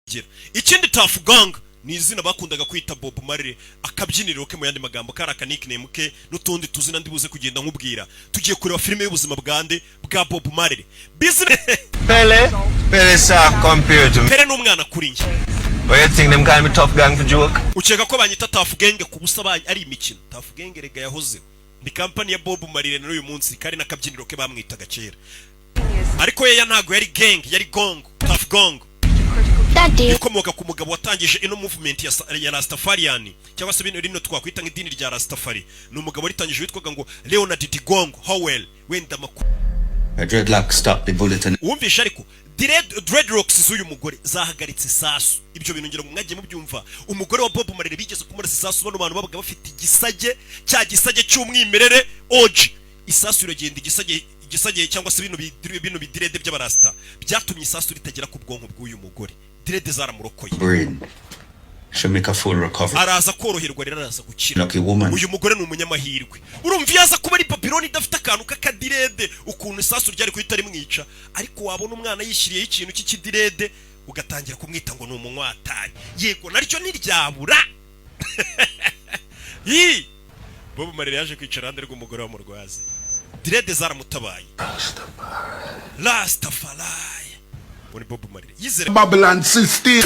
Gira. Ikindi, Tuff Gong ni izina bakundaga kwita Bob Marley, akabyiniriro ke. Mu yandi magambo, kari aka nickname ke n'utundi tuzina ndi buze kugenda nkubwira. Tugiye kureba filime y'ubuzima bwande? Bwa Bob Marley. Business. Pele? Pele soft compared to me. Pele ni umwana kuri njye. But you think them call me Tough Gang for joke? Ukeka ko banyita Tuff Gang ku busa? Ari imikino? Tuff Gang rega yahozeho, ni kampani ya Bob Marley n'uyu munsi, kari n'akabyiniro ke bamwitaga kera. Ariko yeya ntabwo yari gang, yari gong, Tuff Gong. Daddy. Ikomoka ku mugabo watangije ino movement ya Rastafarian, cyangwa se bino rino twakwita nk'idini rya Rastafari. Ni umugabo waritangije witwaga ngo Leonard Degong Howell. Wenda amakuru. Her dreadlocks stopped the bullet and Wumvishe ariko dreadlocks z'uyu mugore zahagaritse isasu. Ibyo bintu ngira ngo mwagiye mubyumva. Umugore wa Bob Marley bigeze kumurasa isasu. Bano bantu babaga bafite igisage, cya gisage cy'umwimerere OG. Isasu iragenda, igisage cyangwa se bino bidirede by'abarasta byatumye isasu ritagera ku bwonko bw'uyu mugore. Dread zaramurokoye. brain. She'll make a full recovery. Araza koroherwa rero, araza gukira. Lucky woman. Uyu mugore ni umunyamahirwe. Urumva iyo aza kuba ari papironi idafite akantu k'akadirede, ukuntu isasu ryari guhita rimwica. Ariko wabona umwana yishyiriyeho ikintu cy'ikidirede, ugatangira kumwita ngo ni umunywatari. Yego, naryo ntiryabura. Yi Bob Marley yaje kwicara iruhande rw'umugore wa murwazi. Dread zaramutabaye. Rastafari. Uwo ni Bob Marley yizere. Babylon system.